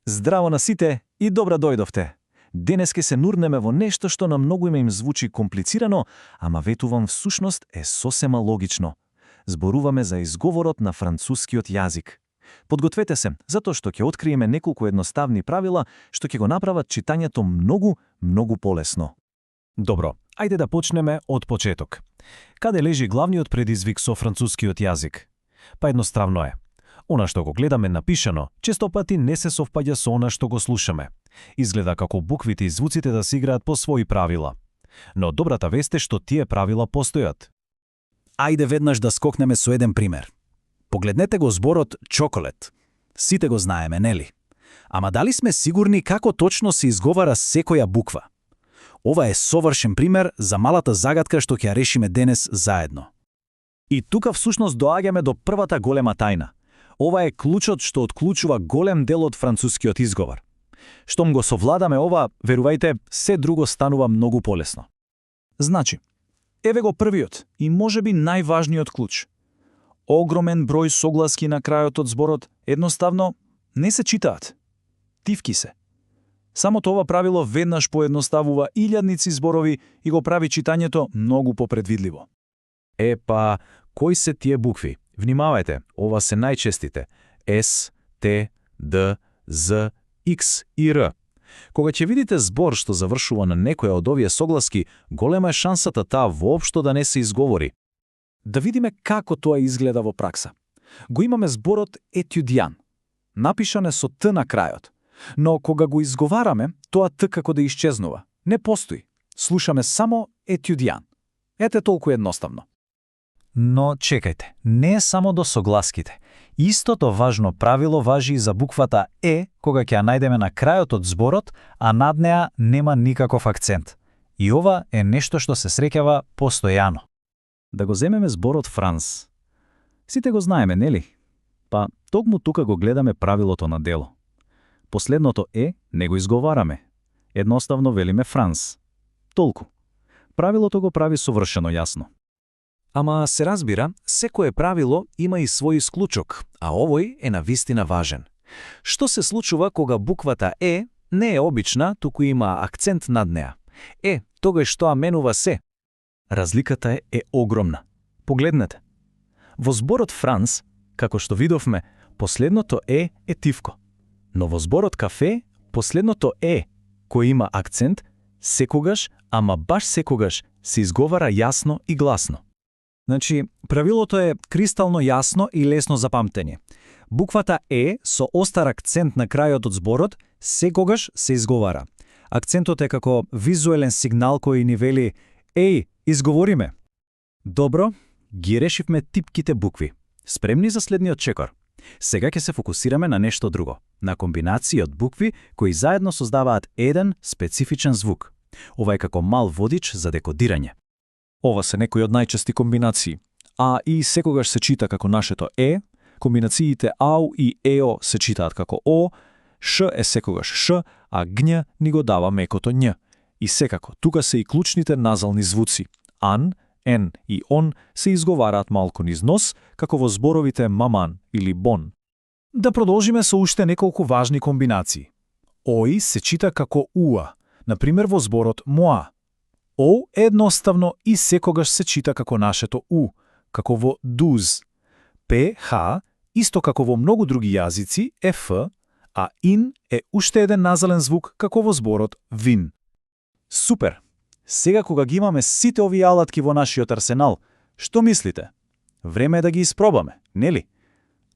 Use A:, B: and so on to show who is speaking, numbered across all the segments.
A: Здраво на сите и добра дојдовте. Денес ке се нурнеме во нешто што на многу им звучи комплицирано, ама ветувам всушност е сосема логично. Зборуваме за изговорот на францускиот јазик. Подгответе се, затоа што ќе откриеме неколку едноставни правила што ќе го направат читањето многу полесно.
B: Добро, ајде да почнеме од почеток. Каде лежи главниот предизвик со францускиот јазик? Па едноставно е. Она што го гледаме напишано, често пати не се совпаѓа со она што го слушаме. Изгледа како буквите и звуците да се играат по своји правила. Но добрата вест е што тие правила постојат.
C: Ајде веднаш да скокнеме со еден пример. Погледнете го зборот чоколет. Сите го знаеме, нели? Ама дали сме сигурни како точно се изговара секоја буква? Ова е совршен пример за малата загадка што ќе ја решиме денес заедно.
A: И тука всушност доаѓаме до првата голема тајна. Ова е клучот што отклучува голем дел од францускиот изговор. Штом го совладаме ова, верувајте, се друго станува многу полесно.
D: Значи, еве го првиот и можеби најважниот клуч. Огромен број согласки на крајот од зборот едноставно не се читаат. Тивки се. Самото ова правило веднаш поедноставува илјадници зборови и го прави читањето многу попредвидливо.
B: Па, кои се тие букви? Внимавајте, ова се најчестите. С, Т, Д, З, X и Р. Кога ќе видите збор што завршува на некоја од овие согласки, голема е шансата таа воопшто да не се изговори.
D: Да видиме како тоа изгледа во пракса. Го имаме зборот етюдиан. Напишан е со Т на крајот. Но кога го изговараме, тоа Т како да исчезнува. Не постои. Слушаме само етюдиан. Ете толку едноставно.
C: Но чекајте, не е само до согласките. Истото важно правило важи и за буквата Е, кога ќе ја најдеме на крајот од зборот, а над неа нема никаков акцент. И ова е нешто што се среќава постојано.
A: Да го земеме зборот Франс. Сите го знаеме, нели? Па, токму тука го гледаме правилото на дело. Последното Е не го изговараме. Едноставно велиме Франс. Толку. Правилото го прави совршено јасно.
B: Ама се разбира, секое правило има и свој исклучок, а овој е навистина важен. Што се случува кога буквата Е не е обична, туку има акцент над неа? Тогаш тоа менува се.
A: Разликата е огромна. Погледнете. Во зборот Франс, како што видовме, последното е тивко. Но во зборот кафе, последното кој има акцент, секогаш, ама баш секогаш, се изговара јасно и гласно.
D: Значи, правилото е кристално јасно и лесно за памтење. Буквата со остар акцент на крајот од зборот секогаш се изговара. Акцентот е како визуелен сигнал кој ни вели „Еј, изговориме!“
A: Добро, ги решивме типките букви. Спремни за следниот чекор. Сега ќе се фокусираме на нешто друго, на комбинации од букви кои заедно создаваат еден специфичен звук. Ова е како мал водич за декодирање.
D: Ова се некои од најчести комбинации. А и секогаш се чита како нашето комбинациите ау и ео се читаат како о, ш е секогаш ш, а гњ ни го дава мекото њ. И секако, тука се и клучните назални звуци. Ан, ен и он се изговараат малку низ нос, како во зборовите маман или бон. Да продолжиме со уште неколку важни комбинации. Ој се чита како уа, например во зборот моа. О едноставно и секогаш се чита како нашето у, како во дуз. ПХ, исто како во многу други јазици, е ф, а ин е уште еден назален звук како во зборот вин. Супер! Сега кога ги имаме сите овие алатки во нашиот арсенал, што мислите? Време е да ги испробаме, нели?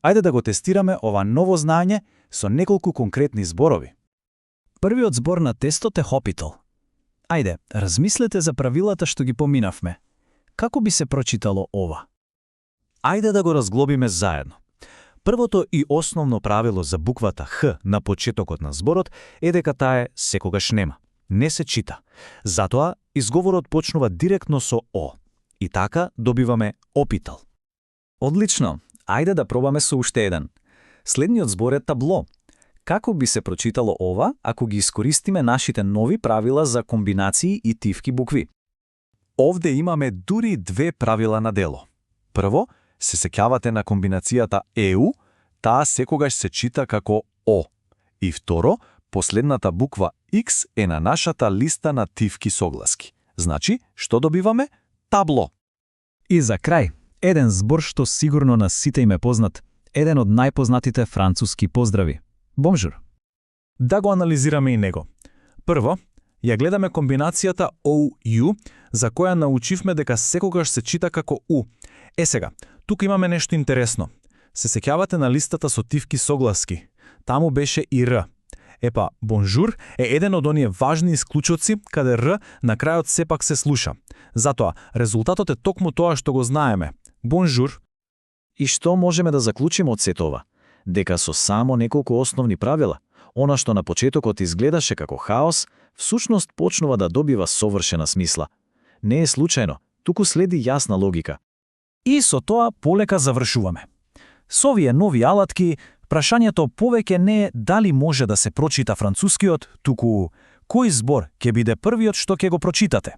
D: Ајде да го тестираме ова ново знаење со неколку конкретни зборови.
C: Првиот збор на тестот е хопитол. Ајде, размислете за правилата што ги поминавме. Како би се прочитало ова?
A: Ајде да го разглобиме заедно. Првото и основно правило за буквата Х на почетокот на зборот е дека таа секогаш нема. Не се чита. Затоа изговорот почнува директно со О. И така добиваме опитал. Одлично. Ајде да пробаме со уште еден. Следниот збор е табло. Како би се прочитало ова ако ги искористиме нашите нови правила за комбинации и тивки букви? Овде имаме дури две правила на дело. Прво, се сеќавате на комбинацијата еу, таа секогаш се чита како О.
D: И второ, последната буква X е на нашата листа на тивки согласки. Значи, што добиваме? Табло.
C: И за крај, еден збор што сигурно на сите им е познат, еден од најпознатите француски поздрави. Бонжур.
B: Да го анализираме и него. Прво, ја гледаме комбинацијата OU, за која научивме дека секогаш се чита како U. Сега, тука имаме нешто интересно. Се сеќавате на листата со тивки согласки. Таму беше и Р. Епа, бонжур е еден од оние важни исклучоци каде Р на крајот сепак се слуша. Затоа, резултатот е токму тоа што го знаеме. Бонжур.
A: И што можеме да заклучиме од сето ова? Дека со само неколку основни правила, она што на почетокот изгледаше како хаос, всушност почнува да добива совршена смисла. Не е случајно, туку следи јасна логика.
C: И со тоа полека завршуваме. Со овие нови алатки, прашањето повеќе не е дали може да се прочита францускиот, туку кој збор ќе биде првиот што ќе го прочитате.